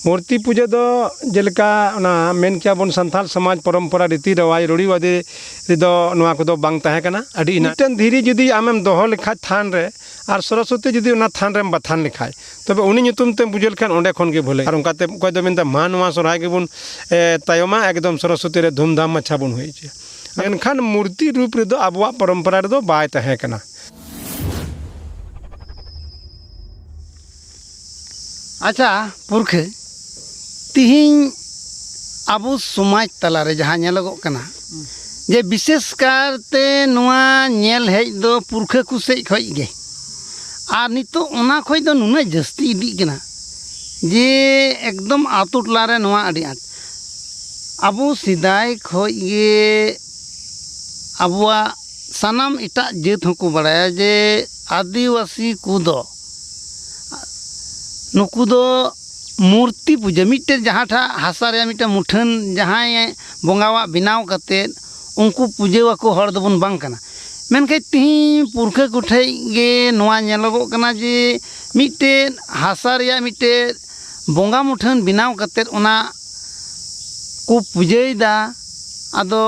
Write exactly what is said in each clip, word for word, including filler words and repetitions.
ᱢᱩᱨᱛᱤ ᱯᱩᱡᱟᱹ ᱫᱚ ᱡᱮᱞᱮᱠᱟ ᱚᱱᱟ ᱢᱮᱱ ᱠᱮᱭᱟ ᱵᱚᱱ ᱥᱟᱱᱛᱟᱲ ᱥᱚᱢᱟᱡᱽ ᱯᱚᱨᱚᱢᱯᱚᱨᱟ ᱨᱤᱛᱤ ᱨᱮᱣᱟᱡᱽ ᱨᱩᱲᱤᱣᱟᱫᱤ ᱨᱮᱫᱚ ᱱᱚᱣᱟ ᱠᱚᱫᱚ ᱵᱟᱝ ᱛᱟᱦᱮᱸ ᱠᱟᱱᱟ᱾ ᱟᱹᱰᱤ ᱮᱱᱟᱱ ᱢᱤᱫᱴᱮᱱ ᱫᱷᱤᱨᱤ ᱡᱩᱫᱤ ᱟᱢᱮᱢ ᱫᱚᱦᱚ ᱞᱮᱠᱷᱟᱡ ᱛᱷᱟᱱ ᱨᱮ, ᱟᱨ ᱥᱚᱨᱚᱥᱚᱛᱤ ᱡᱩᱫᱤ ᱚᱱᱟ ᱛᱷᱟᱱ ᱨᱮᱢ ᱵᱟᱛᱷᱟᱱ ᱞᱮᱠᱷᱟᱡ, ᱛᱚᱵᱮ ᱩᱱᱤ ᱧᱩᱛᱩᱢ ᱛᱮᱢ ᱯᱩᱡᱟᱹ ᱞᱮᱠᱷᱟᱱ ᱚᱸᱰᱮ ᱠᱷᱚᱱ ᱜᱮ ᱵᱷᱟᱹᱞᱟᱹᱭ᱾ ᱟᱨ ᱚᱱᱠᱟᱛᱮ ᱚᱠᱚᱭ ᱫᱚ ᱢᱮᱱᱫᱟ, "ᱢᱟ ᱱᱚᱣᱟ ᱥᱚᱨᱦᱟᱭ ᱜᱮᱵᱚᱱ, ᱮ, ᱛᱟᱭᱚᱢᱟ, ᱮᱠᱫᱚᱢ ᱥᱚᱨᱚᱥᱚᱛᱤ ᱨᱮ ᱫᱷᱩᱢᱫᱷᱟᱢ ᱢᱟᱪᱷᱟ ᱵᱚᱱ ᱦᱩᱭ ᱦᱚᱪᱚᱭᱟ᱾" ᱢᱮᱱᱠᱷᱟᱱ ᱢᱩᱨᱛᱤ ᱨᱩᱯ ᱨᱮᱫᱚ ᱟᱵᱚᱣᱟᱜ ᱯᱚᱨᱚᱢᱯᱚᱨᱟ ᱨᱮᱫᱚ ᱵᱟᱭ ᱛᱟᱦᱮᱸ ᱠᱟᱱᱟ᱾ ᱟᱪᱪᱷᱟ ᱯᱩᱨᱠᱷᱟᱹ, ᱛᱤᱦᱤᱧ ᱟᱵᱚ ᱥᱚᱢᱟᱡᱽ ᱛᱟᱞᱟᱨᱮ ᱡᱟᱦᱟᱸ ᱧᱮᱞᱚᱜᱚᱜ ᱠᱟᱱᱟ, ᱡᱮ ᱵᱤᱥᱮᱥ ᱠᱟᱨᱛᱮ ᱱᱚᱣᱟ ᱧᱮᱞ ᱦᱮᱡ ᱫᱚ ᱯᱩᱨᱠᱷᱟᱹ ᱠᱚ ᱥᱮᱡ ᱠᱷᱚᱡ ᱜᱮ, ᱟᱨ ᱱᱤᱛᱚᱜ ᱚᱱᱟ ᱠᱷᱚᱡ ᱫᱚ ᱱᱩᱱᱟᱹᱜ ᱡᱟᱹᱥᱛᱤ ᱤᱫᱤᱜ ᱠᱟᱱᱟ ᱡᱮ ᱮᱠᱫᱚᱢ ᱟᱛᱳ ᱴᱚᱞᱟ ᱨᱮ ᱱᱚᱣᱟ ᱟᱹᱰᱤ ᱟᱸᱴ᱾ ᱟᱵᱚ ᱥᱮᱫᱟᱭ ᱠᱷᱚᱡ ᱜᱮ ᱟᱵᱚᱣᱟᱜ ᱥᱟᱱᱟᱢ ᱮᱴᱟᱜ ᱡᱟᱹᱛ ᱦᱚᱸᱠᱚ ᱵᱟᱲᱟᱭᱟ ᱡᱮ ᱟᱹᱫᱤᱵᱟᱹᱥᱤ ᱠᱚᱫᱚ, ᱱᱩᱠᱩ ᱫᱚ ᱢᱩᱨᱛᱤ ᱯᱩᱡᱟᱹ, ᱢᱤᱫᱴᱮᱱ ᱡᱟᱦᱟᱸ ᱴᱷᱟᱜ ᱦᱟᱥᱟ ᱨᱮᱭᱟᱜ ᱢᱤᱫᱴᱮᱱ ᱢᱩᱴᱷᱟᱹᱱ ᱡᱟᱦᱟᱸᱭ ᱵᱚᱸᱜᱟᱣᱟᱜ ᱵᱮᱱᱟᱣ ᱠᱟᱛᱮᱫ ᱩᱱᱠᱩ ᱯᱩᱡᱟᱹᱣᱟᱠᱚ ᱦᱚᱲ ᱫᱚᱵᱚᱱ ᱵᱟᱝ ᱠᱟᱱᱟ᱾ ᱢᱮᱱᱠᱷᱟᱱ ᱛᱤᱦᱤᱧ ᱯᱩᱨᱠᱷᱟᱹ ᱠᱚᱴᱷᱮᱡ ᱜᱮ ᱱᱚᱣᱟ ᱧᱮᱞᱚᱜᱚᱜ ᱠᱟᱱᱟ ᱡᱮ ᱢᱤᱫᱴᱮᱱ ᱦᱟᱥᱟ ᱨᱮᱭᱟᱜ ᱢᱤᱫᱴᱮᱱ ᱵᱚᱸᱜᱟ ᱢᱩᱴᱷᱟᱹᱱ ᱵᱮᱱᱟᱣ ᱠᱟᱛᱮᱫ ᱚᱱᱟ ᱠᱚ ᱯᱩᱡᱟᱹᱭᱮᱫᱟ᱾ ᱟᱫᱚ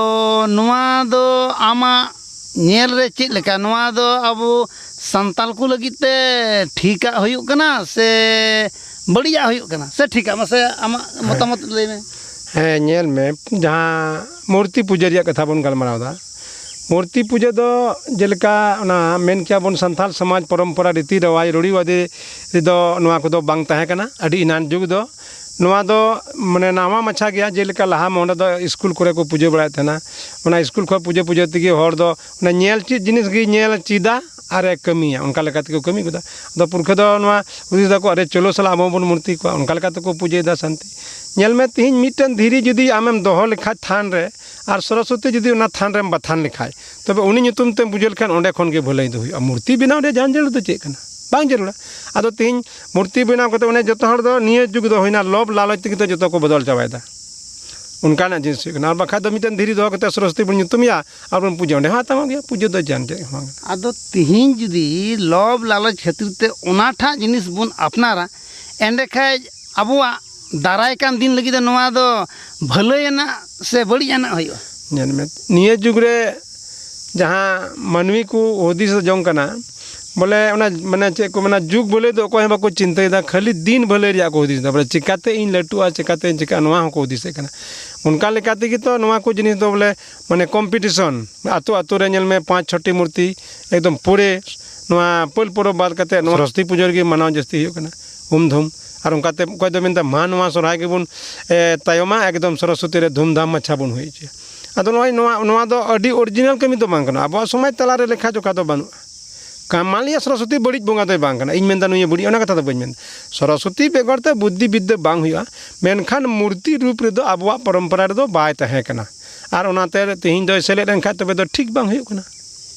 ᱱᱚᱣᱟ ᱫᱚ ᱟᱢᱟᱜ ᱧᱮᱞ ᱨᱮ ᱪᱮᱫ ᱞᱮᱠᱟ? ᱱᱚᱣᱟ ᱫᱚ ᱟᱵᱚ ᱥᱟᱱᱛᱟᱞ ᱠᱚ ᱞᱟᱹᱜᱤᱫ ᱛᱮ ᱴᱷᱤᱠᱟᱜ ᱦᱩᱭᱩᱜ ᱠᱟᱱᱟ ᱥᱮ ᱵᱟᱹᱲᱤᱡᱟᱜ ᱦᱩᱭᱩᱜ ᱠᱟᱱᱟ ᱥᱮ ᱴᱷᱤᱠᱟᱜ? ᱢᱟᱥᱮ ᱟᱢᱟᱜ ᱦᱮᱸ᱾ ᱢᱚᱛᱟᱢᱚᱛ ᱞᱟᱹᱭ ᱢᱮ᱾ ᱦᱮᱸ, ᱧᱮᱞ ᱢᱮ, ᱡᱟᱦᱟᱸ ᱢᱩᱨᱛᱤ ᱯᱩᱡᱟᱹ ᱨᱮᱭᱟᱜ ᱠᱟᱛᱷᱟ ᱵᱚᱱ ᱜᱟᱞᱢᱟᱨᱟᱣ ᱮᱫᱟ, ᱢᱩᱨᱛᱤ ᱯᱩᱡᱟᱹ ᱫᱚ ᱡᱮᱞᱮᱠᱟ ᱚᱱᱟ ᱢᱮᱱ ᱠᱮᱭᱟ ᱵᱚᱱ ᱥᱟᱱᱛᱟᱲ ᱥᱚᱢᱟᱡᱽ ᱯᱚᱨᱚᱢᱯᱚᱨᱟ ᱨᱤᱛᱤ ᱨᱮᱣᱟᱡᱽ ᱨᱩᱲᱤᱣᱟᱫᱤ ᱨᱮᱫᱚ ᱱᱚᱣᱟ ᱠᱚᱫᱚ ᱵᱟᱝ ᱛᱟᱦᱮᱸ ᱠᱟᱱᱟ᱾ ᱟᱹᱰᱤ ᱮᱱᱟᱱ ᱡᱩᱜᱽ ᱫᱚ ᱱᱚᱣᱟ ᱫᱚ ᱢᱟᱱᱮ ᱱᱟᱣᱟ ᱢᱟᱪᱷᱟ ᱜᱮᱭᱟ, ᱡᱮᱞᱮᱠᱟ ᱞᱟᱦᱟ ᱢᱚᱦᱰᱟ ᱫᱚ ᱥᱠᱩᱞ ᱠᱚᱨᱮ ᱠᱚ ᱯᱩᱡᱟᱹ ᱵᱟᱲᱟᱭᱮᱫ ᱛᱟᱦᱮᱱᱟ᱾ ᱚᱱᱟ ᱥᱠᱩᱞ ᱠᱷᱚᱱ ᱯᱩᱡᱟᱹ ᱯᱩᱡᱟᱹ ᱛᱮᱜᱮ ᱦᱚᱲ ᱫᱚ ᱚᱱᱟ ᱧᱮᱞ ᱪᱮᱫ ᱡᱤᱱᱤᱥ ᱜᱮ ᱧᱮᱞ ᱪᱮᱫᱟ ᱟᱨᱮ ᱠᱟᱹᱢᱤᱭᱟ, ᱚᱱᱠᱟ ᱞᱮᱠᱟ ᱛᱮᱠᱚ ᱠᱟᱹᱢᱤ ᱜᱚᱫᱟ᱾ ᱟᱫᱚ ᱯᱩᱨᱠᱷᱟᱹ ᱫᱚ ᱱᱚᱣᱟ ᱦᱩᱫᱤᱥ ᱫᱟᱠᱚ, "ᱟᱨᱮ ᱪᱚᱞᱚ ᱥᱟᱞᱟ ᱟᱵᱚ ᱵᱚᱱ ᱢᱩᱨᱛᱤ ᱠᱚᱣᱟ", ᱚᱱᱠᱟ ᱞᱮᱠᱟ ᱛᱮᱠᱚ ᱯᱩᱡᱟᱹᱭᱮᱫᱟ ᱥᱟᱱᱛᱤ᱾ ᱧᱮᱞ ᱢᱮ, ᱛᱤᱦᱤᱧ ᱢᱤᱫᱴᱮᱱ ᱫᱷᱤᱨᱤ ᱡᱩᱫᱤ ᱟᱢᱮᱢ ᱫᱚᱦᱚ ᱞᱮᱠᱷᱟᱡ ᱛᱷᱟᱱ ᱨᱮ, ᱟᱨ ᱥᱚᱨᱚᱥᱚᱛᱤ ᱡᱩᱫᱤ ᱚᱱᱟ ᱛᱷᱟᱱ ᱨᱮᱢ ᱵᱟᱛᱷᱟᱱ ᱞᱮᱠᱷᱟᱡ, ᱛᱚᱵᱮ ᱩᱱᱤ ᱧᱩᱛᱩᱢ ᱛᱮᱢ ᱯᱩᱡᱟᱹ ᱞᱮᱠᱷᱟᱱ ᱚᱸᱰᱮ ᱠᱷᱚᱱ ᱜᱮ ᱵᱷᱟᱹᱞᱟᱹᱭ ᱫᱚ ᱦᱩᱭᱩᱜᱼᱟ᱾ ᱢᱩᱨᱛᱤ ᱵᱮᱱᱟᱣ ᱨᱮᱭᱟᱜ ᱡᱟᱦᱟᱱ ᱡᱟᱹᱨᱩᱲ ᱫᱚ ᱪᱮᱫ ᱠᱟᱱᱟ? ᱵᱟᱝ ᱡᱟᱹᱨᱩᱲᱟ᱾ ᱟᱫᱚ ᱛᱤᱦᱤᱧ ᱢᱩᱨᱛᱤ ᱵᱮᱱᱟᱣ ᱠᱟᱛᱮ ᱚᱱᱮ ᱡᱚᱛᱚ ᱦᱚᱲ ᱫᱚ ᱱᱤᱭᱟᱹ ᱡᱩᱜᱽ ᱫᱚ ᱦᱩᱭᱱᱟ ᱞᱚᱵᱽ ᱞᱟᱞᱚᱪ ᱛᱮᱜᱮ ᱛᱚ ᱡᱚᱛᱚ ᱠᱚ ᱵᱚᱫᱚᱞ ᱪᱟᱵᱟᱭᱮᱫᱟ᱾ ᱚᱱᱠᱟᱱᱟᱜ ᱡᱤᱱᱤᱥ ᱦᱩᱭᱩᱜ ᱠᱟᱱᱟ᱾ ᱟᱨ ᱵᱟᱠᱷᱟᱡ ᱫᱚ ᱢᱤᱫᱴᱮᱱ ᱫᱷᱤᱨᱤ ᱫᱚᱦᱚ ᱠᱟᱛᱮ ᱥᱚᱨᱚᱥᱚᱛᱤ ᱵᱚᱱ ᱧᱩᱛᱩᱢᱮᱭᱟ ᱟᱨ ᱵᱚᱱ ᱯᱩᱡᱟᱹ, ᱚᱸᱰᱮ ᱦᱚᱸ ᱟᱛᱟᱝᱚᱜ ᱜᱮᱭᱟ, ᱯᱩᱡᱟᱹ ᱫᱚ ᱡᱟᱦᱟᱱ ᱪᱮᱫ ᱦᱚᱸ ᱵᱟᱝ ᱠᱟᱱᱟ᱾ ᱟᱫᱚ ᱛᱤᱦᱤᱧ ᱡᱩᱫᱤ ᱞᱚᱵᱽ ᱞᱟᱞᱚᱪ ᱠᱷᱟᱹᱛᱤᱨ ᱛᱮ ᱚᱱᱟᱴᱟᱜ ᱡᱤᱱᱤᱥ ᱵᱚᱱ ᱟᱯᱱᱟᱨᱟ, ᱮᱸᱰᱮᱠᱷᱟᱡ ᱟᱵᱚᱣᱟᱜ ᱫᱟᱨᱟᱭ ᱠᱟᱱ ᱫᱤᱱ ᱞᱟᱹᱜᱤᱫ ᱫᱚ ᱱᱚᱣᱟ ᱫᱚ ᱵᱷᱟᱹᱞᱟᱹᱭ ᱟᱱᱟᱜ ᱥᱮ ᱵᱟᱹᱲᱤᱡ ᱟᱱᱟᱜ ᱦᱩᱭᱩᱜᱼᱟ? ᱧᱮᱞ ᱢᱮ, ᱱᱤᱭᱟᱹ ᱡᱩᱜᱽ ᱨᱮ ᱡᱟᱦᱟᱸ ᱢᱟᱹᱱᱢᱤ ᱠᱚ ᱦᱩᱫᱤᱥ ᱡᱚᱝ ᱠᱟᱱᱟ, ᱵᱚᱞᱮ ᱚᱱᱟ ᱢᱟᱱᱮ ᱪᱮᱫ ᱠᱚ ᱢᱮᱱᱟ, ᱡᱩᱜᱽ ᱵᱷᱟᱹᱞᱟᱹᱭ ᱫᱚ ᱚᱠᱚᱭ ᱦᱚᱸ ᱵᱟᱠᱚ ᱪᱤᱱᱛᱟᱹᱭᱮᱫᱟ, ᱠᱷᱟᱹᱞᱤ ᱫᱤᱱ ᱵᱷᱟᱹᱞᱟᱹᱭ ᱨᱮᱭᱟᱜ ᱠᱚ ᱦᱩᱫᱤᱥ ᱮᱫᱟ, ᱵᱚᱞᱮ ᱪᱤᱠᱟᱛᱮ ᱤᱧ ᱞᱟᱹᱴᱩᱜᱼᱟ, ᱪᱤᱠᱟᱛᱮ ᱤᱧ ᱪᱤᱠᱟᱹᱜᱼᱟ, ᱱᱚᱣᱟ ᱦᱚᱸᱠᱚ ᱦᱩᱫᱤᱥᱮᱫ ᱠᱟᱱᱟ᱾ ᱚᱱᱠᱟ ᱞᱮᱠᱟ ᱛᱮᱜᱮ ᱛᱚ ᱱᱚᱣᱟ ᱠᱚ ᱡᱤᱱᱤᱥ ᱫᱚ ᱵᱚᱞᱮ ᱢᱟᱱᱮ ᱠᱚᱢᱯᱤᱴᱤᱥᱚᱱ, ᱟᱛᱳ ᱟᱛᱳ ᱨᱮ ᱧᱮᱞ ᱢᱮ ᱯᱟᱸᱪ ᱪᱷᱚᱴᱤ ᱢᱩᱨᱛᱤ ᱮᱠᱫᱚᱢ ᱯᱩᱨᱟᱹ ᱱᱚᱣᱟ ᱯᱟᱹᱞ ᱯᱚᱨᱚᱵᱽ ᱵᱟᱫ ᱠᱟᱛᱮ ᱱᱚᱣᱟ ᱥᱚᱨᱚᱥᱚᱛᱤ ᱯᱩᱡᱟᱹ ᱨᱮᱜᱮ ᱢᱟᱱᱟᱣ ᱡᱟᱹᱥᱛᱤ ᱦᱩᱭᱩᱜ ᱠᱟᱱᱟ, ᱦᱩᱢᱫᱷᱩᱢ᱾ ᱟᱨ ᱚᱱᱠᱟᱛᱮ ᱚᱠᱚᱭ ᱫᱚ ᱢᱮᱱᱫᱟ, ᱢᱟ ᱱᱚᱣᱟ ᱥᱚᱨᱦᱟᱭ ᱜᱮᱵᱚᱱ ᱮ, ᱛᱟᱭᱚᱢᱟ, ᱮᱠᱫᱚᱢ ᱥᱚᱨᱚᱥᱚᱛᱤ ᱨᱮ ᱫᱷᱩᱢᱫᱷᱟᱢ ᱢᱟᱪᱷᱟ ᱵᱚᱱ ᱦᱩᱭ ᱦᱚᱪᱚᱭᱟ᱾ ᱟᱫᱚ ᱱᱚᱜᱼᱚᱭ ᱱᱚᱣᱟ, ᱱᱚᱣᱟ ᱫᱚ ᱟᱹᱰᱤ ᱚᱨᱤᱡᱤᱱᱟᱞ ᱠᱟᱹᱢᱤ ᱫᱚ ᱵᱟᱝ ᱠᱟᱱᱟ᱾ ᱟᱵᱚᱣᱟᱜ ᱥᱚᱢᱟᱡᱽ ᱛᱟᱞᱟᱨᱮ ᱞᱮᱠᱷᱟ ᱡᱚᱠᱷᱟ ᱫᱚ ᱵᱟᱹᱱᱩᱜᱼᱟ᱾ ᱠᱟ-, ᱢᱟᱱ ᱞᱤᱭᱟ ᱥᱚᱨᱚᱥᱚᱛᱤ ᱵᱟᱹᱲᱤᱡ ᱵᱚᱸᱜᱟ ᱫᱚᱭ ᱵᱟᱝ ᱠᱟᱱᱟ, ᱤᱧ ᱢᱮᱱᱫᱟ ᱱᱩᱭ ᱵᱟᱹᱲᱤᱡ, ᱚᱱᱟ ᱠᱟᱛᱷᱟ ᱫᱚ ᱵᱟᱹᱧ ᱢᱮᱱᱫᱟ᱾ ᱥᱚᱨᱚᱥᱚᱛᱤ ᱵᱮᱜᱚᱨ ᱛᱮ ᱵᱩᱫᱽᱫᱷᱤ ᱵᱤᱫᱽᱫᱟᱹ ᱵᱟᱝ ᱦᱩᱭᱩᱜᱼᱟ, ᱢᱮᱱᱠᱷᱟᱱ ᱢᱩᱨᱛᱤ ᱨᱩᱯ ᱨᱮᱫᱚ ᱟᱵᱚᱣᱟᱜ ᱯᱚᱨᱚᱢᱯᱚᱨᱟ ᱨᱮᱫᱚ ᱵᱟᱭ ᱛᱟᱦᱮᱸ ᱠᱟᱱᱟ᱾ ᱟᱨ ᱚᱱᱟᱛᱮ ᱛᱮᱦᱮᱧ ᱫᱚᱭ ᱥᱮᱞᱮᱫ ᱮᱱ ᱠᱷᱟᱡ ᱛᱚᱵᱮ ᱫᱚ ᱴᱷᱤᱠ ᱵᱟᱝ ᱦᱩᱭᱩᱜ ᱠᱟᱱᱟ᱾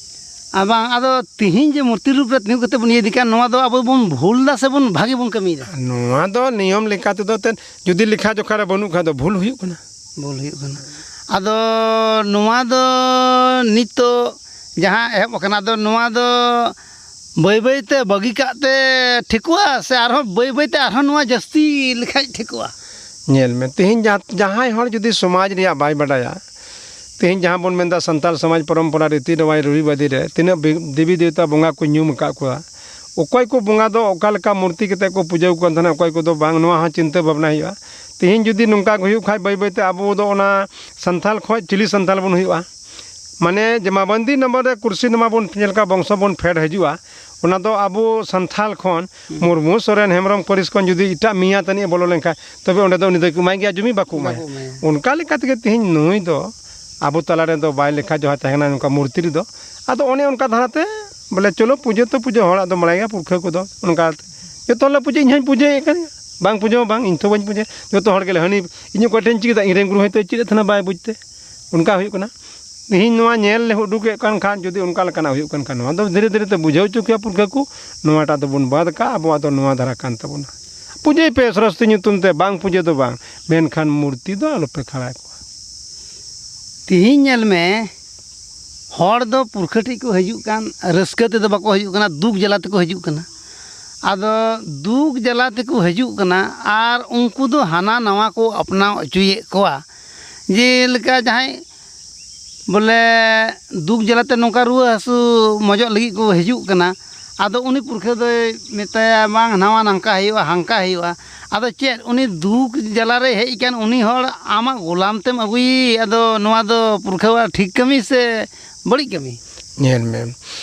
ᱟᱨ ᱵᱟᱝ, ᱟᱫᱚ ᱛᱤᱦᱤᱧ ᱡᱮ ᱢᱩᱨᱛᱤ ᱨᱩᱯ ᱨᱮ ᱛᱤᱸᱜᱩ ᱠᱟᱛᱮ ᱵᱚᱱ ᱤᱭᱟᱹᱭᱮᱫ ᱠᱟᱱ, ᱱᱚᱣᱟ ᱫᱚ ᱟᱵᱚ ᱵᱚᱱ ᱵᱷᱩᱞ ᱫᱟ ᱥᱮ ᱵᱚᱱ ᱵᱷᱟᱜᱮ ᱵᱚᱱ ᱠᱟᱹᱢᱤᱭᱮᱫᱟ? ᱱᱚᱣᱟ ᱫᱚ ᱱᱤᱭᱚᱢ ᱞᱮᱠᱟ ᱛᱮᱫᱚ ᱛᱮᱫ ᱡᱩᱫᱤ ᱞᱮᱠᱷᱟ ᱡᱚᱠᱷᱟ ᱨᱮ ᱵᱟᱹᱱᱩᱜ ᱠᱷᱟᱡ ᱫᱚ ᱵᱷᱩᱞ ᱦᱩᱭᱩᱜ ᱠᱟᱱᱟ᱾ ᱵᱷᱩᱞ ᱦᱩᱭᱩᱜ ᱠᱟᱱᱟ᱾ ᱟᱫᱚ ᱱᱚᱣᱟ ᱫᱚ ᱱᱤᱛᱚᱜ ᱡᱟᱦᱟᱸ ᱮᱦᱚᱵ ᱟᱠᱟᱱᱟ, ᱟᱫᱚ ᱱᱚᱣᱟ ᱫᱚ ᱵᱟᱹᱭ ᱵᱟᱹᱭ ᱛᱮ ᱵᱟᱹᱜᱤ ᱠᱟᱜ ᱛᱮ ᱴᱷᱤᱠᱚᱜᱼᱟ ᱥᱮ ᱟᱨᱦᱚᱸ ᱵᱟᱹᱭ ᱵᱟᱹᱭ ᱛᱮ ᱟᱨᱦᱚᱸ ᱱᱚᱣᱟ ᱡᱟᱹᱥᱛᱤ ᱞᱮᱠᱷᱟᱡ ᱴᱷᱤᱠᱚᱜᱼᱟ? ᱧᱮᱞ ᱢᱮ, ᱛᱮᱦᱮᱧ ᱡᱟᱦᱟᱸ, ᱡᱟᱦᱟᱸᱭ ᱦᱚᱲ ᱡᱩᱫᱤ ᱥᱚᱢᱟᱡᱽ ᱨᱮᱭᱟᱜ ᱵᱟᱭ ᱵᱟᱰᱟᱭᱟ, ᱛᱮᱦᱮᱧ ᱡᱟᱦᱟᱸ ᱵᱚᱱ ᱢᱮᱱᱫᱟ ᱥᱟᱱᱛᱟᱲ ᱥᱚᱢᱟᱡᱽ ᱯᱚᱨᱚᱢᱯᱚᱨᱟ ᱨᱤᱛᱤ ᱨᱮᱣᱟᱡᱽ ᱨᱩᱲᱤ ᱵᱟᱹᱫᱤ ᱨᱮ ᱛᱤᱱᱟᱹᱜ ᱵᱤ-, ᱫᱮᱵᱤ ᱫᱮᱵᱛᱟ ᱵᱚᱸᱜᱟ ᱠᱚ ᱧᱩᱢ ᱟᱠᱟᱫ ᱠᱚᱣᱟ, ᱚᱠᱚᱭ ᱠᱚ ᱵᱚᱸᱜᱟ ᱫᱚ ᱚᱠᱟ ᱞᱮᱠᱟ ᱢᱩᱨᱛᱤ ᱠᱟᱛᱮ ᱠᱚ ᱯᱩᱡᱟᱹ ᱟᱠᱚ ᱠᱟᱱ ᱛᱟᱦᱮᱱᱟ, ᱚᱠᱚᱭ ᱠᱚᱫᱚ ᱵᱟᱝ, ᱱᱚᱣᱟ ᱦᱚᱸ ᱪᱤᱱᱛᱟᱹ ᱵᱷᱟᱵᱽᱱᱟ ᱦᱩᱭᱩᱜᱼᱟ᱾ ᱛᱮᱦᱮᱧ ᱡᱩᱫᱤ ᱱᱚᱝᱠᱟ ᱜᱮ ᱦᱩᱭᱩᱜ ᱠᱷᱟᱡ, ᱵᱟᱹᱭ ᱵᱟᱹᱭ ᱛᱮ ᱟᱵᱚ ᱫᱚ ᱚᱱᱟ ᱥᱟᱱᱛᱟᱞ ᱠᱷᱚᱡ ᱪᱤᱞᱤ ᱥᱟᱱᱛᱟᱞ ᱵᱚᱱ ᱦᱩᱭᱩᱜᱼᱟ? ᱢᱟᱱᱮ ᱡᱮ ᱢᱟᱵᱟᱱᱫᱤ ᱱᱚᱢᱵᱚᱨ ᱨᱮ ᱠᱩᱨᱥᱤ ᱱᱚᱢᱟ ᱵᱚᱱ ᱧᱮᱞ ᱠᱟᱜᱼᱟ, ᱵᱚᱝᱥᱚ ᱵᱚᱱ ᱯᱷᱮᱰ ᱦᱤᱡᱩᱜᱼᱟ, ᱚᱱᱟ ᱫᱚ ᱟᱵᱚ ᱥᱟᱱᱛᱷᱟᱞ ᱠᱷᱚᱱ ᱦᱩᱸ᱾ ᱢᱩᱨᱢᱩ, ᱥᱚᱨᱮᱱ, ᱦᱮᱢᱵᱨᱚᱢ ᱯᱟᱹᱨᱤᱥ ᱠᱷᱚᱱ ᱡᱩᱫᱤ ᱮᱴᱟᱜ ᱢᱤᱭᱟ ᱛᱟᱹᱱᱤᱡ ᱮ ᱵᱚᱞᱚ ᱞᱮᱱᱠᱷᱟᱱ, ᱛᱚᱵᱮ ᱚᱸᱰᱮ ᱫᱚ ᱩᱱᱤ ᱫᱚᱭ ᱮᱢᱟᱭ ᱜᱮᱭᱟ, ᱡᱩᱢᱤ ᱵᱟᱠᱚ ᱮᱢᱟᱭᱟ᱾ ᱵᱟᱠᱚ ᱮᱢᱟᱭᱟ᱾ ᱚᱱᱠᱟ ᱞᱮᱠᱟ ᱛᱮᱜᱮ ᱛᱮᱦᱮᱧ ᱱᱩᱭ ᱫᱚ ᱟᱵᱚ ᱛᱟᱞᱟ ᱨᱮᱫᱚ ᱵᱟᱭ ᱞᱮᱠᱷᱟ ᱡᱚᱦᱟ ᱛᱟᱦᱮᱸ ᱠᱟᱱᱟ ᱱᱚᱝᱠᱟ ᱢᱩᱨᱛᱤ ᱨᱮᱫᱚ᱾ ᱟᱫᱚ ᱚᱱᱮ ᱚᱱᱠᱟ ᱫᱷᱟᱨᱟᱛᱮ ᱵᱚᱞᱮ, ᱪᱚᱞᱚ ᱯᱩᱡᱟᱹ ᱛᱚ ᱯᱩᱡᱟᱹ, ᱦᱚᱲᱟᱜ ᱫᱚ ᱵᱟᱲᱟᱭ ᱜᱮᱭᱟ, ᱯᱩᱨᱠᱷᱟᱹ ᱠᱚᱫᱚ ᱚᱱᱠᱟ ᱡᱚᱛᱚ ᱦᱚᱲ ᱞᱮ ᱯᱩᱡᱟᱹ, ᱤᱧ ᱦᱚᱸᱧ ᱯᱩᱡᱟᱹᱭᱮᱫ ᱠᱟᱱ ᱜᱮᱭᱟ᱾ ᱵᱟᱝ ᱯᱩᱡᱟᱹ ᱦᱚᱸ ᱵᱟᱝ, ᱤᱧ ᱛᱚ ᱵᱟᱹᱧ ᱯᱩᱡᱟᱹᱭᱟ᱾ ᱡᱚᱛᱚ ᱦᱚᱲ ᱜᱮᱞᱮ, ᱦᱟᱹᱱᱤ ᱤᱧ ᱚᱠᱚᱭ ᱴᱷᱮᱱ ᱪᱮᱫᱟ, ᱤᱧ ᱨᱮᱱ ᱜᱩᱨᱩ ᱦᱚᱭᱛᱳ ᱪᱮᱫ ᱮᱫ ᱛᱟᱦᱮᱱᱟ, ᱵᱟᱭ ᱵᱩᱡᱽ ᱛᱮ᱾ ᱚᱱᱠᱟ ᱦᱩᱭᱩᱜ ᱠᱟᱱᱟ᱾ ᱛᱮᱦᱮᱧ ᱱᱚᱣᱟ ᱧᱮᱞ ᱞᱮ ᱩᱰᱩᱠᱮᱫ ᱠᱟᱱ ᱠᱷᱟᱱ, ᱡᱩᱫᱤ ᱚᱱᱠᱟ ᱞᱮᱠᱟᱱᱟᱜ ᱦᱩᱭᱩᱜ ᱠᱟᱱ ᱠᱷᱟᱱ, ᱱᱚᱣᱟ ᱫᱚ ᱫᱷᱤᱨᱮ ᱫᱷᱤᱨᱮ ᱛᱮ ᱵᱩᱡᱷᱟᱹᱣ ᱦᱚᱪᱚ ᱠᱮᱭᱟ ᱯᱩᱨᱠᱷᱟᱹ ᱠᱚ, ᱱᱚᱣᱟᱴᱟᱜ ᱫᱚᱵᱚᱱ ᱵᱟᱫ ᱠᱟᱜᱼᱟ, ᱟᱵᱚᱣᱟᱜ ᱫᱚ ᱱᱚᱣᱟ ᱫᱷᱟᱨᱟ ᱠᱟᱱ ᱛᱟᱵᱚᱱᱟ᱾ ᱯᱩᱡᱟᱹᱭ ᱯᱮ ᱥᱚᱨᱚᱥᱚᱛᱤ ᱧᱩᱛᱩᱢ ᱛᱮ, ᱵᱟᱝ ᱯᱩᱡᱟᱹ ᱫᱚ ᱵᱟᱝ, ᱢᱮᱱᱠᱷᱟᱱ ᱢᱩᱨᱛᱤ ᱫᱚ ᱟᱞᱚᱯᱮ ᱠᱷᱟᱲᱟ ᱠᱚᱣᱟ᱾ ᱛᱮᱦᱮᱧ ᱧᱮᱞ ᱢᱮ, ᱦᱚᱲ ᱫᱚ ᱯᱩᱨᱠᱷᱟᱹ ᱴᱷᱮᱡ ᱠᱚ ᱦᱤᱡᱩᱜ ᱠᱟᱱ, ᱨᱟᱹᱥᱠᱟᱹ ᱛᱮᱫᱚ ᱵᱟᱠᱚ ᱦᱤᱡᱩᱜ ᱠᱟᱱᱟ, ᱫᱩᱠ ᱡᱟᱞᱟ ᱛᱮᱠᱚ ᱦᱤᱡᱩᱜ ᱠᱟᱱᱟ᱾ ᱟᱫᱚ ᱫᱩᱠ ᱡᱟᱞᱟ ᱛᱮᱠᱚ ᱦᱤᱡᱩᱜ ᱠᱟᱱᱟ ᱟᱨ ᱩᱱᱠᱩ ᱫᱚ ᱦᱟᱱᱟ ᱱᱟᱣᱟ ᱠᱚ ᱟᱯᱱᱟᱣ ᱦᱚᱪᱚᱭᱮᱫ ᱠᱚᱣᱟ᱾ ᱡᱮᱞᱮᱠᱟ ᱡᱟᱦᱟᱸᱭ ᱵᱚᱞᱮ ᱫᱩᱠ ᱡᱟᱞᱟᱛᱮ ᱱᱚᱝᱠᱟ ᱨᱩᱣᱟᱹ ᱦᱟᱹᱥᱩ ᱢᱚᱡᱚᱜ ᱞᱟᱹᱜᱤᱫ ᱠᱚ ᱦᱤᱡᱩᱜ ᱠᱟᱱᱟ, ᱟᱫᱚ ᱩᱱᱤ ᱯᱩᱨᱠᱷᱟᱹ ᱫᱚᱭ ᱢᱮᱛᱟᱭᱟ, "ᱵᱟᱝ, ᱱᱟᱣᱟ ᱱᱟᱝᱠᱟ ᱦᱩᱭᱩᱜᱼᱟ, ᱦᱟᱝᱠᱟ ᱦᱩᱭᱩᱜᱼᱟ᱾" ᱟᱫᱚ ᱪᱮᱫ ᱩᱱᱤ ᱫᱩᱠ ᱡᱟᱞᱟᱨᱮ ᱦᱮᱡ ᱟᱠᱟᱱ ᱩᱱᱤ ᱦᱚᱲ ᱟᱢᱟᱜ ᱜᱳᱞᱟᱢ ᱛᱮᱢ ᱟᱹᱜᱩᱭᱮ? ᱟᱫᱚ ᱱᱚᱣᱟ ᱫᱚ ᱯᱩᱨᱠᱷᱟᱹᱣᱟᱜ ᱴᱷᱤᱠ ᱠᱟᱹᱢᱤ ᱥᱮ ᱵᱟᱹᱲᱤᱡ ᱠᱟᱹᱢᱤ? ᱧᱮᱞ ᱢᱮ,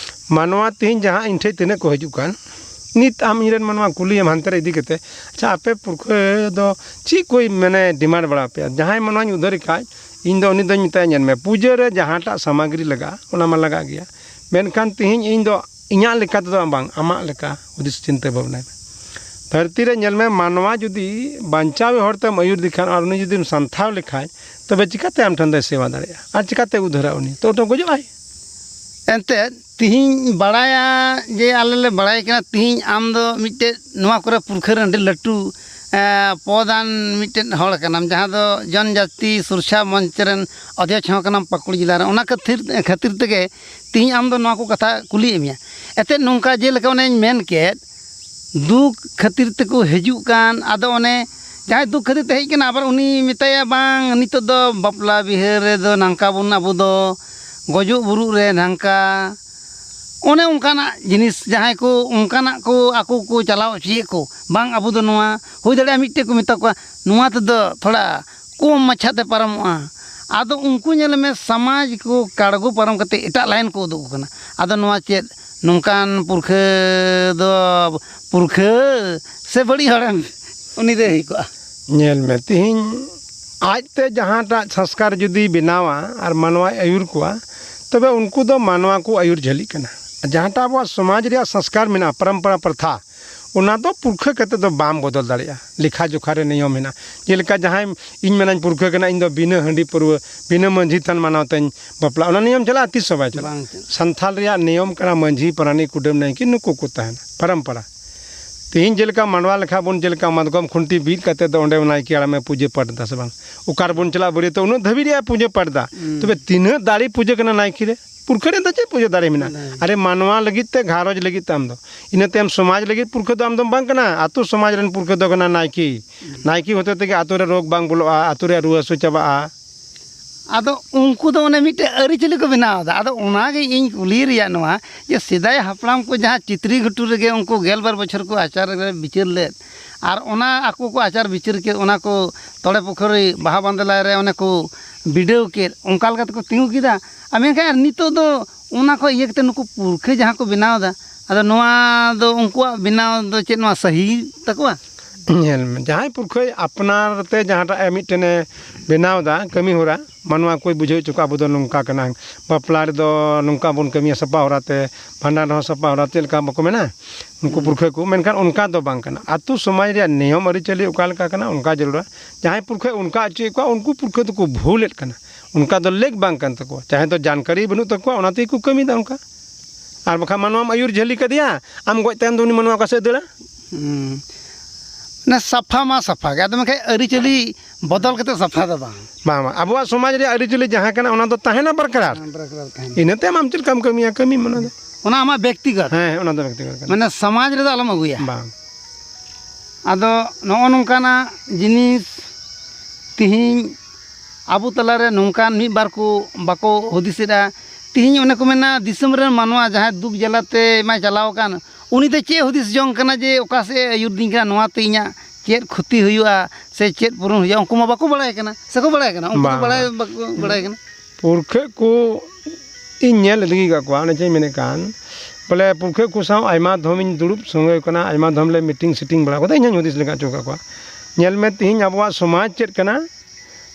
ᱢᱟᱱᱣᱟ ᱛᱮᱦᱮᱧ ᱡᱟᱦᱟᱸ ᱤᱧ ᱴᱷᱮᱡ ᱛᱤᱱᱟᱹᱜ ᱠᱚ ᱦᱤᱡᱩᱜ ᱠᱟᱱ, ᱱᱤᱛ ᱟᱢ ᱤᱧ ᱨᱮᱱ ᱢᱟᱱᱣᱟ ᱠᱩᱞᱤᱭᱮᱢ ᱦᱟᱱᱛᱮ ᱨᱮ ᱤᱫᱤ ᱠᱟᱛᱮ, "ᱟᱪᱪᱷᱟ, ᱟᱯᱮ ᱯᱩᱨᱠᱷᱟᱹ ᱫᱚ ᱪᱮᱫ ᱠᱚᱭ ᱢᱟᱱᱮ ᱰᱤᱢᱟᱱᱰ ᱵᱟᱲᱟ ᱟᱯᱮᱭᱟ?" ᱡᱟᱦᱟᱸᱭ ᱢᱟᱱᱣᱟᱧ ᱩᱫᱷᱟᱹᱨᱤ ᱠᱷᱟᱡ, ᱤᱧ ᱫᱚ ᱩᱱᱤ ᱫᱚᱧ ᱢᱮᱛᱟᱭᱟ, "ᱧᱮᱞ ᱢᱮ, ᱯᱩᱡᱟᱹ ᱨᱮ ᱡᱟᱦᱟᱸᱴᱟᱜ ᱥᱟᱢᱟᱜᱽᱨᱤ ᱞᱟᱜᱟᱜᱼᱟ, ᱚᱱᱟ ᱢᱟ ᱞᱟᱜᱟᱜ ᱜᱮᱭᱟ, ᱢᱮᱱᱠᱷᱟᱱ ᱛᱮᱦᱮᱧ ᱤᱧ ᱫᱚ ᱤᱧᱟᱹᱜ ᱞᱮᱠᱟ ᱛᱮᱫᱚ ᱵᱟᱝ, ᱟᱢᱟᱜ ᱞᱮᱠᱟ ᱦᱩᱫᱤᱥ ᱪᱤᱱᱛᱟᱹ ᱵᱷᱟᱵᱽᱱᱟᱭ ᱢᱮ᱾ ᱫᱷᱟᱹᱨᱛᱤ ᱨᱮ ᱧᱮᱞ ᱢᱮ, ᱢᱟᱱᱣᱟ ᱡᱩᱫᱤ ᱵᱟᱧᱪᱟᱣᱤᱡ ᱦᱚᱲ ᱛᱮᱢ ᱟᱹᱭᱩᱨ ᱮᱫᱮ ᱠᱷᱟᱱ ᱟᱨ ᱩᱱᱤ ᱡᱩᱫᱤᱢ ᱥᱟᱱᱛᱷᱟᱣ ᱞᱮᱠᱷᱟᱡ, ᱛᱚᱵᱮ ᱪᱤᱠᱟᱹᱛᱮ ᱟᱢ ᱴᱷᱮᱱ ᱫᱚᱭ ᱥᱮᱵᱟ ᱫᱟᱲᱮᱭᱟᱜᱼᱟ ᱟᱨ ᱪᱤᱠᱟᱹᱛᱮ ᱩᱫᱷᱟᱹᱨᱟ ᱩᱱᱤ? ᱛᱚ, ᱩᱱᱤ ᱫᱚ ᱜᱚᱡᱚᱜ ᱟᱭ᱾ ᱮᱱᱛᱮᱫ, ᱛᱤᱦᱤᱧ ᱵᱟᱲᱟᱭᱟ ᱡᱮ ᱟᱞᱮ ᱞᱮ ᱵᱟᱲᱟᱭ ᱠᱟᱱᱟ, ᱛᱤᱦᱤᱧ ᱟᱢ ᱫᱚ ᱢᱤᱫᱴᱮᱡ ᱱᱚᱣᱟ ᱠᱚᱨᱮ ᱯᱩᱨᱠᱷᱟᱹ ᱨᱮᱱ ᱟᱹᱰᱤ ᱞᱟᱹᱴᱩ, ᱮᱸ, ᱯᱚᱫᱟᱱ ᱢᱤᱫᱴᱮᱡ ᱦᱚᱲ ᱠᱟᱱᱟᱢ, ᱡᱟᱦᱟᱸ ᱫᱚ ᱡᱚᱱᱡᱟᱛᱤ ᱥᱩᱨᱪᱷᱟ ᱢᱚᱧᱪ ᱨᱮᱱ ᱚᱫᱷᱭᱚᱠᱷ ᱦᱚᱸ ᱠᱟᱱᱟᱢ ᱯᱟᱹᱠᱩᱲ ᱡᱮᱞᱟ ᱨᱮ᱾ ᱚᱱᱟ ᱠᱷᱟᱹᱛᱤᱨ, ᱠᱷᱟᱹᱛᱤᱨ ᱛᱮᱜᱮ ᱛᱤᱦᱤᱧ ᱟᱢ ᱫᱚ ᱱᱚᱣᱟ ᱠᱚ ᱠᱟᱛᱷᱟ ᱠᱩᱞᱤᱭᱮᱫ ᱢᱮᱭᱟ᱾ ᱮᱱᱛᱮᱫ, ᱱᱚᱝᱠᱟ ᱡᱮᱞᱮᱠᱟ ᱚᱱᱮᱧ ᱢᱮᱱ ᱠᱮᱫ, ᱫᱩᱠ ᱠᱷᱟᱹᱛᱤᱨ ᱛᱮᱠᱚ ᱦᱤᱡᱩᱜ ᱠᱟᱱ, ᱟᱫᱚ ᱚᱱᱮ ᱡᱟᱦᱟᱸᱭ ᱫᱩᱠ ᱠᱷᱟᱹᱛᱤᱨ ᱛᱮ ᱦᱮᱡ ᱠᱟᱱᱟ, ᱟᱵᱟᱨ ᱩᱱᱤ ᱢᱮᱛᱟᱭᱟ, "ᱵᱟᱝ, ᱱᱤᱛᱚᱜ ᱫᱚ ᱵᱟᱯᱞᱟ ᱵᱤᱦᱟᱹ ᱨᱮᱫᱚ ᱱᱟᱝᱠᱟ ᱵᱚᱱ ᱟᱵᱚ ᱫᱚ, ᱜᱚᱡᱩᱜ ᱵᱩᱨᱩᱜ ᱨᱮ ᱱᱟᱝᱠᱟ", ᱚᱱᱮ ᱚᱱᱠᱟᱱᱟᱜ ᱡᱤᱱᱤᱥ, ᱡᱟᱦᱟᱸᱭ ᱠᱚ ᱚᱱᱠᱟᱱᱟᱜ ᱠᱚ ᱟᱠᱚ ᱠᱚ ᱪᱟᱞᱟᱣ ᱦᱚᱪᱚᱭᱮᱫ ᱠᱚ, ᱵᱟᱝ, ᱟᱵᱚ ᱫᱚ ᱱᱚᱣᱟ ᱦᱩᱭ ᱫᱟᱲᱮᱭᱟᱜᱼᱟ, ᱢᱤᱫᱴᱮᱡ ᱠᱚ ᱢᱮᱛᱟ ᱠᱚᱣᱟ, "ᱱᱚᱣᱟ ᱛᱮᱫᱚ ᱛᱷᱚᱲᱟ ᱠᱚᱢ ᱢᱟᱪᱷᱟ ᱛᱮ ᱯᱟᱨᱚᱢᱚᱜᱼᱟ", ᱟᱫᱚ ᱩᱱᱠᱩ ᱧᱮᱞ ᱢᱮ, ᱥᱚᱢᱟᱡᱽ ᱠᱚ ᱠᱟᱲᱜᱚ ᱯᱟᱨᱚᱢ ᱠᱟᱛᱮ ᱮᱴᱟᱜ ᱞᱟᱭᱤᱱ ᱠᱚ ᱩᱫᱩᱜ ᱟᱠᱚ ᱠᱟᱱᱟ᱾ ᱟᱫᱚ ᱱᱚᱣᱟ ᱪᱮᱫ ᱱᱚᱝᱠᱟᱱ ᱯᱩᱨᱠᱷᱟᱹ ᱫᱚ ᱯᱩᱨᱠᱷᱟᱹ ᱥᱮ ᱵᱟᱹᱲᱤᱡ ᱦᱚᱲᱮᱢ ᱩᱱᱤ ᱫᱚᱭ ᱦᱩᱭ ᱠᱚᱜᱼᱟ? ᱧᱮᱞ ᱢᱮ, ᱛᱤᱦᱤᱧ ᱟᱡᱛᱮ ᱡᱟᱦᱟᱸᱴᱟᱜ ᱥᱚᱝᱥᱠᱟᱨ ᱡᱩᱫᱤ ᱵᱮᱱᱟᱣᱟ ᱟᱨ ᱢᱟᱱᱣᱟᱭ ᱟᱹᱭᱩᱨ ᱠᱚᱣᱟ, ᱛᱚᱵᱮ ᱩᱱᱠᱩ ᱫᱚ ᱢᱟᱱᱣᱟ ᱠᱚ ᱟᱹᱭᱩᱨ ᱡᱷᱟᱹᱞᱤᱜ ᱠᱟᱱᱟ᱾ ᱡᱟᱦᱟᱸᱴᱟᱜ ᱟᱵᱚᱣᱟᱜ ᱥᱚᱢᱟᱡᱽ ᱨᱮᱭᱟᱜ ᱥᱚᱝᱥᱠᱟᱨ ᱢᱮᱱᱟᱜᱼᱟ, ᱯᱚᱨᱚᱢᱯᱚᱨᱟ, ᱯᱨᱚᱛᱷᱟ, ᱚᱱᱟ ᱫᱚ ᱯᱩᱨᱠᱷᱟᱹ ᱠᱟᱛᱮ ᱫᱚ ᱵᱟᱢ ᱵᱚᱫᱚᱞ ᱫᱟᱲᱮᱭᱟᱜᱼᱟ᱾ ᱞᱮᱠᱷᱟ ᱡᱚᱠᱷᱟ ᱨᱮ ᱱᱤᱭᱚᱢ ᱢᱮᱱᱟᱜᱼᱟ᱾ ᱡᱮᱞᱮᱠᱟ ᱡᱟᱦᱟᱸᱭ ᱤᱧ ᱢᱮᱱᱟᱧ ᱯᱩᱨᱠᱷᱟᱹ ᱠᱟᱱᱟ, ᱤᱧ ᱫᱚ ᱵᱤᱱᱟᱹ ᱦᱟᱺᱰᱤ ᱯᱟᱹᱨᱣᱟᱹ, ᱵᱤᱱᱟᱹ ᱢᱟᱹᱡᱷᱤ ᱛᱷᱟᱱ ᱢᱟᱱᱟᱣ ᱛᱮᱧ ᱵᱟᱯᱞᱟᱜᱼᱟ, ᱚᱱᱟ ᱱᱤᱭᱚᱢ ᱪᱟᱞᱟᱜᱼᱟ? ᱛᱤᱥ ᱦᱚᱸ ᱵᱟᱭ ᱪᱟᱞᱟᱜᱼᱟ᱾ ᱵᱟᱝ ᱪᱟᱞᱟᱜᱼᱟ᱾ ᱥᱟᱱᱛᱷᱟᱞ ᱨᱮᱭᱟᱜ ᱱᱤᱭᱚᱢ ᱠᱟᱱᱟ, ᱢᱟᱹᱡᱷᱤ, ᱯᱟᱨᱟᱱᱤᱠ, ᱠᱩᱰᱟᱹᱢ ᱱᱟᱭᱠᱮ, ᱱᱩᱠᱩ ᱠᱚ ᱛᱟᱦᱮᱱᱟ, ᱯᱚᱨᱚᱢᱯᱚᱨᱟ᱾ ᱛᱮᱦᱮᱧ ᱡᱮᱞᱮᱠᱟ ᱢᱟᱰᱣᱟ ᱞᱮᱠᱷᱟ ᱵᱚᱱ, ᱡᱮᱞᱮᱠᱟ ᱢᱟᱛᱠᱚᱢ ᱠᱷᱩᱱᱴᱤ ᱵᱤᱫ ᱠᱟᱛᱮ ᱫᱚ ᱚᱸᱰᱮ ᱱᱟᱭᱠᱮ ᱦᱟᱲᱟᱢᱮ ᱯᱩᱡᱟᱹ ᱯᱟᱴ ᱮᱫᱟ ᱥᱮ ᱵᱟᱝ? ᱚᱠᱟ ᱨᱮᱵᱚᱱ ᱪᱟᱞᱟᱜ ᱵᱟᱹᱨᱭᱟᱹᱛᱚᱜ ᱩᱱᱟᱹᱜ ᱫᱷᱟᱹᱵᱤᱡ ᱨᱮᱭᱟᱜ ᱯᱩᱡᱟᱹ ᱯᱟᱴ ᱮᱫᱟ᱾ ᱦᱩᱸ᱾ ᱛᱚᱵᱮ ᱛᱤᱱᱟᱹᱜ ᱫᱟᱲᱮ ᱯᱩᱡᱟᱹ ᱠᱟᱱᱟ ᱱᱟᱭᱠᱮ ᱨᱮ? ᱯᱩᱨᱠᱷᱟᱹ ᱨᱮ ᱫᱚ ᱪᱮᱫ ᱯᱩᱡᱟᱹ ᱫᱟᱲᱮ ᱢᱮᱱᱟᱜᱼᱟ? ᱦᱩᱸ᱾ ᱟᱨᱮ ᱢᱟᱱᱣᱟ ᱞᱟᱹᱜᱤᱫ ᱛᱮ, ᱜᱷᱟᱨᱚᱸᱡᱽ ᱞᱟᱹᱜᱤᱫ ᱛᱮ ᱟᱢ ᱫᱚ᱾ ᱤᱱᱟᱹ ᱛᱟᱭᱚᱢ ᱥᱚᱢᱟᱡᱽ ᱞᱟᱹᱜᱤᱫ ᱯᱩᱨᱠᱷᱟᱹ ᱫᱚ ᱟᱢ ᱫᱚᱢ ᱵᱟᱝ ᱠᱟᱱᱟ, ᱟᱛᱳ ᱥᱚᱢᱟᱡᱽ ᱨᱮᱱ ᱯᱩᱨᱠᱷᱟᱹ ᱫᱚ ᱠᱟᱱᱟ ᱱᱟᱭᱠᱮ᱾ ᱦᱩᱸ᱾ ᱱᱟᱭᱠᱮ ᱦᱚᱛᱮ ᱛᱮᱜᱮ ᱟᱛᱳ ᱨᱮ ᱨᱳᱜᱽ ᱵᱟᱝ ᱵᱚᱞᱚᱜᱼᱟ, ᱟᱛᱳ ᱨᱮᱭᱟᱜ ᱨᱩᱣᱟᱹ ᱦᱟᱹᱥᱩ ᱪᱟᱵᱟᱜᱼᱟ᱾ ᱟᱫᱚ ᱩᱱᱠᱩ ᱫᱚ ᱚᱱᱮ ᱢᱤᱫᱴᱮᱡ ᱟᱹᱨᱤᱪᱟᱹᱞᱤ ᱠᱚ ᱵᱮᱱᱟᱣ ᱮᱫᱟ᱾ ᱟᱫᱚ ᱚᱱᱟᱜᱮ ᱤᱧ ᱠᱩᱞᱤ ᱨᱮᱭᱟᱜ ᱱᱚᱣᱟ, ᱡᱮ ᱥᱮᱫᱟᱭ ᱦᱟᱯᱲᱟᱢ ᱠᱚ ᱡᱟᱦᱟᱸ ᱪᱤᱛᱨᱤ ᱜᱷᱩᱴᱩ ᱨᱮᱜᱮ ᱩᱱᱠᱩ ᱜᱮᱞ ᱵᱟᱨ ᱵᱚᱪᱷᱚᱨ ᱠᱚ ᱟᱪᱟᱨ ᱨᱮ ᱵᱤᱪᱟᱹᱨ ᱞᱮᱫ, ᱟᱨ ᱚᱱᱟ ᱟᱠᱚ ᱠᱚ ᱟᱪᱟᱨ ᱵᱤᱪᱟᱹᱨ ᱠᱮᱫ, ᱚᱱᱟ ᱠᱚ ᱛᱚᱲᱮ ᱯᱩᱠᱷᱩᱨᱤ ᱵᱟᱦᱟ ᱵᱟᱸᱫᱮᱞᱟᱭ ᱨᱮ ᱚᱱᱮ ᱠᱚ ᱵᱤᱰᱟᱹᱣ ᱠᱮᱫ, ᱚᱱᱠᱟ ᱞᱮᱠᱟ ᱛᱮᱠᱚ ᱛᱤᱸᱜᱩ ᱠᱮᱫᱟ᱾ ᱟᱨ ᱢᱮᱱᱠᱷᱟᱱ ᱱᱤᱛᱚᱜ ᱫᱚ ᱚᱱᱟ ᱠᱚ ᱤᱭᱟᱹ ᱠᱟᱛᱮ ᱱᱩᱠᱩ ᱯᱩᱨᱠᱷᱟᱹ ᱡᱟᱦᱟᱸ ᱠᱚ ᱵᱮᱱᱟᱣ ᱮᱫᱟ, ᱟᱫᱚ ᱱᱚᱣᱟ ᱫᱚ ᱩᱱᱠᱩᱣᱟᱜ ᱵᱮᱱᱟᱣ ᱫᱚ ᱪᱮᱫ ᱱᱚᱣᱟ ᱥᱟᱹᱦᱤ ᱛᱟᱠᱚᱣᱟ? ᱧᱮᱞ ᱢᱮ, ᱡᱟᱦᱟᱸᱭ ᱯᱩᱨᱠᱷᱟᱹᱭ ᱟᱯᱱᱟᱨ ᱛᱮ ᱡᱟᱦᱟᱸᱴᱟᱜ ᱮ ᱢᱤᱫᱴᱮᱱᱮ ᱵᱮᱱᱟᱣ ᱮᱫᱟ ᱠᱟᱹᱢᱤ ᱦᱚᱨᱟ, ᱢᱟᱱᱣᱟ ᱠᱚᱭ ᱵᱩᱡᱷᱟᱹᱣ ᱦᱚᱪᱚ ᱠᱚᱣᱟ, ᱟᱵᱚ ᱫᱚ ᱱᱚᱝᱠᱟ ᱠᱟᱱᱟ, ᱵᱟᱯᱞᱟ ᱨᱮᱫᱚ ᱱᱚᱝᱠᱟ ᱵᱚᱱ ᱠᱟᱹᱢᱤᱭᱟ ᱥᱟᱯᱷᱟ ᱦᱚᱨᱟ ᱛᱮ, ᱵᱷᱟᱸᱰᱟᱱ ᱨᱮᱦᱚᱸ ᱥᱟᱯᱷᱟ ᱦᱚᱨᱟ, ᱪᱮᱫ ᱞᱮᱠᱟ ᱵᱟᱠᱚ ᱢᱮᱱᱟ ᱩᱱᱠᱩ ᱦᱩᱸ᱾ ᱯᱩᱨᱠᱷᱟᱹ ᱠᱚ, ᱢᱮᱱᱠᱷᱟᱱ ᱚᱱᱠᱟ ᱫᱚ ᱵᱟᱝ ᱠᱟᱱᱟ᱾ ᱟᱛᱳ ᱥᱚᱢᱟᱡᱽ ᱨᱮᱭᱟᱜ ᱱᱤᱭᱚᱢ ᱟᱹᱨᱤᱪᱟᱹᱞᱤ ᱚᱠᱟ ᱞᱮᱠᱟ ᱠᱟᱱᱟ, ᱚᱱᱠᱟ ᱡᱟᱹᱨᱩᱲᱟ᱾ ᱡᱟᱦᱟᱸᱭ ᱯᱩᱨᱠᱷᱟᱹ ᱚᱱᱠᱟ ᱦᱚᱪᱚᱭᱮᱫ ᱠᱚᱣᱟ, ᱩᱱᱠᱩ ᱯᱩᱨᱠᱷᱟᱹ ᱫᱚᱠᱚ ᱵᱷᱩᱞᱮᱫ ᱠᱟᱱᱟ, ᱚᱱᱠᱟ ᱫᱚ ᱞᱮᱠ ᱵᱟᱝ ᱠᱟᱱ ᱛᱟᱠᱚᱣᱟ᱾ ᱡᱟᱦᱟᱸᱭ ᱫᱚ ᱡᱟᱱᱠᱟᱨᱤ ᱵᱟᱹᱱᱩᱜ ᱛᱟᱠᱚᱣᱟ, ᱚᱱᱟ ᱛᱮᱜᱮ ᱠᱚ ᱠᱟᱹᱢᱤᱭᱮᱫᱟ ᱚᱱᱠᱟ᱾ ᱟᱨ ᱵᱟᱠᱷᱟᱱ ᱢᱟᱱᱣᱟᱢ ᱟᱹᱭᱩᱨ ᱡᱷᱟᱹᱞᱤ ᱠᱟᱫᱮᱭᱟ, ᱟᱢ ᱜᱚᱡ ᱛᱟᱭᱚᱢ ᱫᱚ ᱩᱱᱤ ᱢᱟᱱᱣᱟ ᱚᱠᱟ ᱥᱮᱫ ᱫᱟᱹᱲᱟ? ᱦᱩᱸ᱾ ᱢᱟᱱᱮ ᱥᱟᱯᱷᱟ ᱢᱟ ᱥᱟᱯᱷᱟ ᱜᱮ, ᱟᱫᱚ ᱢᱮᱱᱠᱷᱟᱱ ᱟᱹᱨᱤᱪᱟᱹᱞᱤ ᱵᱚᱫᱚᱞ ᱠᱟᱛᱮ ᱥᱟᱯᱷᱟ ᱫᱚ ᱵᱟᱝ᱾ ᱵᱟᱝ, ᱵᱟᱝ, ᱟᱵᱚᱣᱟᱜ ᱥᱚᱢᱟᱡᱽ ᱨᱮᱭᱟᱜ ᱟᱹᱨᱤᱪᱟᱹᱞᱤ ᱡᱟᱦᱟᱸ ᱠᱟᱱᱟ, ᱚᱱᱟ ᱫᱚ ᱛᱟᱦᱮᱱᱟ ᱵᱟᱨᱠᱟᱨᱟᱨ᱾ ᱦᱮᱸ, ᱵᱟᱨᱠᱟᱨᱟᱨ ᱛᱟᱦᱮᱱᱟ᱾ ᱤᱱᱟᱹ ᱛᱟᱭᱚᱢ ᱟᱢ ᱪᱮᱫ ᱞᱮᱠᱟᱢ ᱠᱟᱹᱢᱤᱭᱟ, ᱠᱟᱹᱢᱤ ᱢᱮ ᱚᱱᱟ ᱫᱚ᱾ ᱚᱱᱟ ᱟᱢᱟᱜ ᱵᱮᱠᱛᱤᱜᱚᱛ᱾ ᱦᱮᱸ, ᱚᱱᱟ ᱫᱚ ᱵᱮᱠᱛᱤᱜᱚᱛ ᱠᱟᱱᱟ᱾ ᱢᱟᱱᱮ ᱥᱚᱢᱟᱡᱽ ᱨᱮᱫᱚ ᱟᱞᱚᱢ ᱟᱹᱜᱩᱭᱟ᱾ ᱵᱟᱝ᱾ ᱟᱫᱚ ᱱᱚᱜᱼᱚ ᱱᱚᱝᱠᱟᱱᱟᱜ ᱡᱤᱱᱤᱥ ᱛᱤᱦᱤᱧ ᱟᱵᱚ ᱛᱟᱞᱟᱨᱮ ᱱᱚᱝᱠᱟᱱ ᱢᱤᱫ ᱵᱟᱨ ᱠᱚ ᱵᱟᱠᱚ ᱦᱩᱫᱤᱥᱮᱫᱼᱟ᱾ ᱛᱤᱦᱤᱧ ᱚᱱᱮ ᱠᱚ ᱢᱮᱱᱟ, ᱫᱤᱥᱚᱢ ᱨᱮᱱ ᱢᱟᱱᱣᱟ ᱡᱟᱦᱟᱸᱭ ᱫᱩᱠ ᱡᱟᱞᱟᱛᱮ ᱢᱟᱭ ᱪᱟᱞᱟᱣ ᱟᱠᱟᱱ, ᱩᱱᱤ ᱫᱚ ᱪᱮᱫ ᱦᱩᱫᱤᱥ ᱡᱚᱝ ᱠᱟᱱᱟ ᱡᱮ ᱚᱠᱟ ᱥᱮᱫ ᱮ ᱟᱹᱭᱩᱨ ᱫᱤᱧ ᱠᱟᱱᱟ, ᱱᱚᱣᱟᱛᱮ ᱤᱧᱟᱹᱜ ᱪᱮᱫ ᱠᱷᱚᱛᱤ ᱦᱩᱭᱩᱜᱼᱟ ᱥᱮ ᱪᱮᱫ ᱯᱩᱨᱩᱱ ᱦᱩᱭᱩᱜᱼᱟ, ᱩᱱᱠᱩ ᱢᱟ ᱵᱟᱠᱚ ᱵᱟᱲᱟᱭ ᱠᱟᱱᱟ᱾ ᱥᱮᱠᱚ ᱵᱟᱲᱟᱭ ᱠᱟᱱᱟ? ᱩᱱᱠᱩ ᱫᱚ ᱵᱟᱝ, ᱵᱟᱲᱟᱭ, ᱵᱟᱝ᱾ ᱵᱟᱠᱚ ᱵᱟᱲᱟᱭ ᱠᱟᱱᱟ᱾ ᱯᱩᱨᱠᱷᱟᱹ ᱠᱚ ᱤᱧ ᱧᱮᱞ ᱤᱫᱤ ᱟᱠᱟᱫ ᱠᱚᱣᱟ, ᱚᱱᱮ ᱪᱮᱫ ᱤᱧ ᱢᱮᱱᱮᱫ ᱠᱟᱱ, ᱵᱚᱞᱮ ᱯᱩᱨᱠᱷᱟᱹ ᱠᱚ ᱥᱟᱶ ᱟᱭᱢᱟ ᱫᱷᱚᱢ ᱤᱧ ᱫᱩᱲᱩᱵ ᱥᱚᱸᱜᱮ ᱠᱟᱱᱟ, ᱟᱭᱢᱟ ᱫᱷᱚᱢ ᱞᱮ ᱢᱤᱴᱤᱝ ᱥᱤᱴᱤᱝ ᱵᱟᱲᱟ ᱠᱟᱫᱟ, ᱤᱧ ᱦᱚᱸᱧ ᱦᱩᱫᱤᱥ ᱞᱮᱠᱟ ᱦᱚᱪᱚ ᱟᱠᱟᱫ ᱠᱚᱣᱟ᱾ ᱧᱮᱞ ᱢᱮ, ᱛᱤᱦᱤᱧ ᱟᱵᱚᱣᱟᱜ ᱥᱚᱢᱟᱡᱽ ᱪᱮᱫ ᱠᱟᱱᱟ,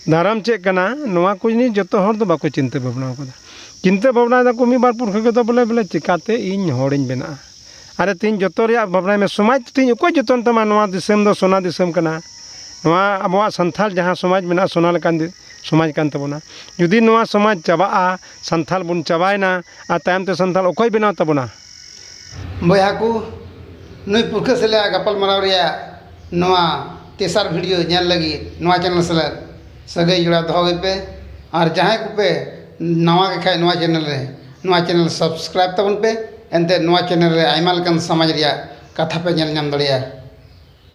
ᱫᱷᱚᱨᱚᱢ ᱪᱮᱫ ᱠᱟᱱᱟ, ᱱᱚᱣᱟ ᱠᱚ ᱡᱤᱱᱤᱥ ᱡᱚᱛᱚ ᱦᱚᱲ ᱫᱚ ᱵᱟᱠᱚ ᱪᱤᱱᱛᱟᱹ ᱵᱷᱟᱵᱽᱱᱟ ᱠᱟᱫᱟ᱾ ᱪᱤᱱᱛᱟᱹ ᱵᱷᱟᱵᱽᱱᱟ ᱫᱟᱠᱚ ᱢᱤᱫ ᱵᱟᱨ ᱯᱩᱨᱠᱷᱟᱹ ᱠᱚᱫᱚ ᱵᱚᱞᱮ, ᱵᱚᱞᱮ ᱪᱤᱠᱟᱛᱮ ᱤᱧ ᱦᱚᱲᱤᱧ ᱵᱮᱱᱟᱜᱼᱟ? ᱟᱨᱮ, ᱛᱤᱦᱤᱧ ᱡᱚᱛᱚ ᱨᱮᱭᱟᱜ ᱵᱷᱟᱵᱽᱱᱟᱭ ᱢᱮ, ᱥᱚᱢᱟᱡᱽ ᱛᱤᱦᱤᱧ ᱚᱠᱚᱭ ᱡᱚᱛᱚᱱ ᱛᱟᱢᱟ? ᱱᱚᱣᱟ ᱫᱤᱥᱚᱢ ᱫᱚ ᱥᱚᱱᱟ ᱫᱤᱥᱚᱢ ᱠᱟᱱᱟ᱾ ᱱᱚᱣᱟ ᱟᱵᱚᱣᱟᱜ ᱥᱟᱱᱛᱷᱟᱞ ᱡᱟᱦᱟᱸ ᱥᱚᱢᱟᱡᱽ ᱢᱮᱱᱟᱜᱼᱟ, ᱥᱚᱱᱟ ᱞᱮᱠᱟᱱ ᱫᱤ-, ᱥᱚᱢᱟᱡᱽ ᱠᱟᱱ ᱛᱟᱵᱚᱱᱟ᱾ ᱡᱩᱫᱤ ᱱᱚᱣᱟ ᱥᱚᱢᱟᱡᱽ ᱪᱟᱵᱟᱜᱼᱟ, ᱥᱟᱱᱛᱷᱟᱞ ᱵᱚᱱ ᱪᱟᱵᱟᱭᱮᱱᱟ, ᱟᱨ ᱛᱟᱭᱚᱢ ᱛᱮ ᱥᱟᱱᱛᱷᱟᱞ ᱚᱠᱚᱭ ᱵᱮᱱᱟᱣ ᱛᱟᱵᱚᱱᱟ? ᱵᱚᱭᱦᱟ ᱠᱚ, ᱱᱩᱭ ᱯᱩᱨᱠᱷᱟᱹ ᱥᱟᱞᱟᱜ ᱜᱟᱯᱟᱞᱢᱟᱨᱟᱣ ᱨᱮᱭᱟᱜ ᱱᱚᱣᱟ ᱛᱮᱥᱟᱨ ᱵᱷᱤᱰᱤᱭᱳ ᱧᱮᱞ ᱞᱟᱹᱜᱤᱫ ᱱᱚᱣᱟ ᱪᱮᱱᱮᱞ ᱥᱟᱞᱟᱜ ᱥᱟᱹᱜᱟᱹᱭ ᱡᱚᱲᱟᱣ ᱫᱚᱦᱚᱭ ᱯᱮ᱾ ᱟᱨ ᱡᱟᱦᱟᱸᱭ ᱠᱚᱯᱮ ᱱᱟᱣᱟ ᱜᱮ ᱠᱷᱟᱡ ᱱᱚᱣᱟ ᱪᱮᱱᱮᱞ ᱨᱮ, ᱱᱚᱣᱟ ᱪᱮᱱᱮᱞ ᱥᱟᱵᱥᱠᱨᱟᱭᱤᱵ ᱛᱟᱵᱚᱱ ᱯᱮ᱾ ᱮᱱᱛᱮ ᱱᱚᱣᱟ ᱪᱮᱱᱮᱞ ᱨᱮ ᱟᱭᱢᱟ ᱞᱮᱠᱟᱱ ᱥᱚᱢᱟᱡᱽ ᱨᱮᱭᱟᱜ ᱠᱟᱛᱷᱟ ᱯᱮ ᱧᱮᱞ ᱧᱟᱢ ᱫᱟᱲᱮᱭᱟᱜᱼᱟ᱾